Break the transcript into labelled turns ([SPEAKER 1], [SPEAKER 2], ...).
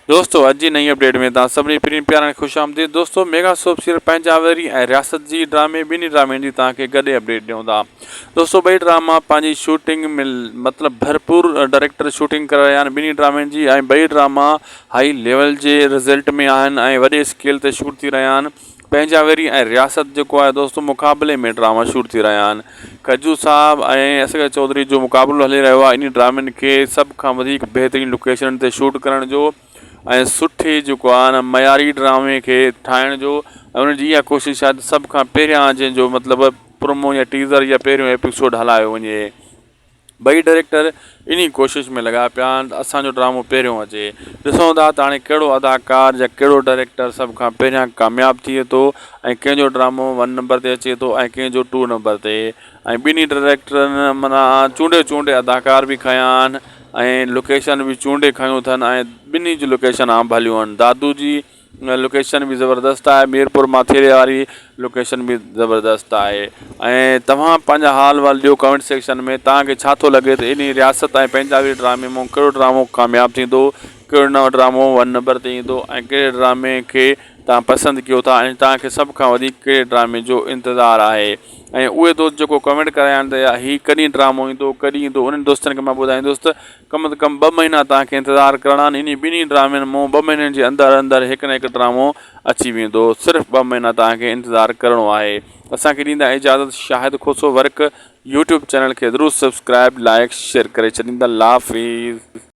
[SPEAKER 1] دوستو اڄ جي نئين اپڊيٽ ۾ توهان سڀني پرين پيارن کي خوش آمديد دوستو ميگا سوپ سيريل پنهنجا وري ۽ رياست جي ڊرامي ٻنهي ڊرامن جي توهان کي گڏ اپڊيٽ ڏيون ٿا دوستو ٻئي ڊراما پنهنجي شوٽنگ ۾ مطلب ڀرپور ڊائريڪٽر شوٽنگ ڪري رهيا آهن ٻنهي ڊرامن جي ۽ ٻئي ڊراما هائي ليول جي رزلٽ ۾ آهن ۽ وڏي اسڪيل تي شوٽ ٿي رهيا آهن پنهنجا ويري ۽ رياست جيڪو آهي دوستو مقابلي ۾ ڊراما شوٽ ٿي رهيا آهن کجو صاحب ۽ اصغر چوڌري جو مقابلو هلي رهيو آهي انهي ڊرامن کي سڀ کان وڌيڪ بهترين لوڪيشنن تي شوٽ ڪرڻ جو ۽ سٺي جيڪو آهي نه معياري ڊرامي کي ٺاهڻ جو ۽ انهن جي اها ڪوشش آهي ته سڀ کان پهريان جنهن جو مطلب پرومو يا ٽيزر يا پهريون ايپيسوڊ هلايو وڃي ٻئي ڊائريڪٽر انهي ڪوشش ۾ لڳا پيا آهن ته اسان جو ڊرامو پهريون اچي. ڏسون ٿا ته هاڻي ڪهڙو اداڪار يا ڪهڙو ڊائريڪٽر سڀ کان پهريان ڪامياب ٿئي ٿو ۽ ڪنهن جو ڊرامو ون نمبر تي اچي ٿو ۽ ڪنهن جو ٽو نمبر تي ۽ ٻنهي ڊائريڪٽرن معنيٰ چونڊي چونڊي اداڪار به کنيا آهن ۽ لوڪيشن به چونڊي کنيون اٿن ۽ ٻنهي جون لوڪيشن عام ڀليون آهن دادو جي لوڪيشن به زبردست آهي ميرپور ماٿيري واري لوڪيشن به زبردست آهي ۽ توهان پنهنجا حال وال ڏيو ڪمينٽ سيڪشن ۾ توهان کي ڇا ٿو لڳي ته انهي رياست ۽ پنجابي ڊرامي مون ڪهڙو ڊرامو ڪامياب ٿيندو ڪهڙو نئون ڊرامو ون نمبر تي ايندو ۽ ڪهڙي ڊرامي کي توهان پسند ڪيو ٿا ۽ توهان کي سڀ کان وڌيڪ ڪهڙي ڊرامي جو انتظار آهي ۽ اهي دوست جيڪو ڪمينٽ ڪرايا آهن ته هي ڪڏهن ڊرامو ايندو ڪڏهن ايندو انهن دوستن کي مان ٻڌائيندس ته ڪم از ڪم ٻه مهينا توهان کي انتظار ڪرڻا آهن انهي ٻنهي ڊرامن مون ٻه مهينن جي اندر اندر هڪ نه هڪ ڊرامو اچي ويندو صرف ٻه مهينا توهان کي انتظار ڪرڻو آهي اسان کي ڏيندا اجازت Shahid Khoso work YouTube channel کي ضرور سبسڪرائب لائڪ شيئر ڪري ڇڏيندا الله حافظ.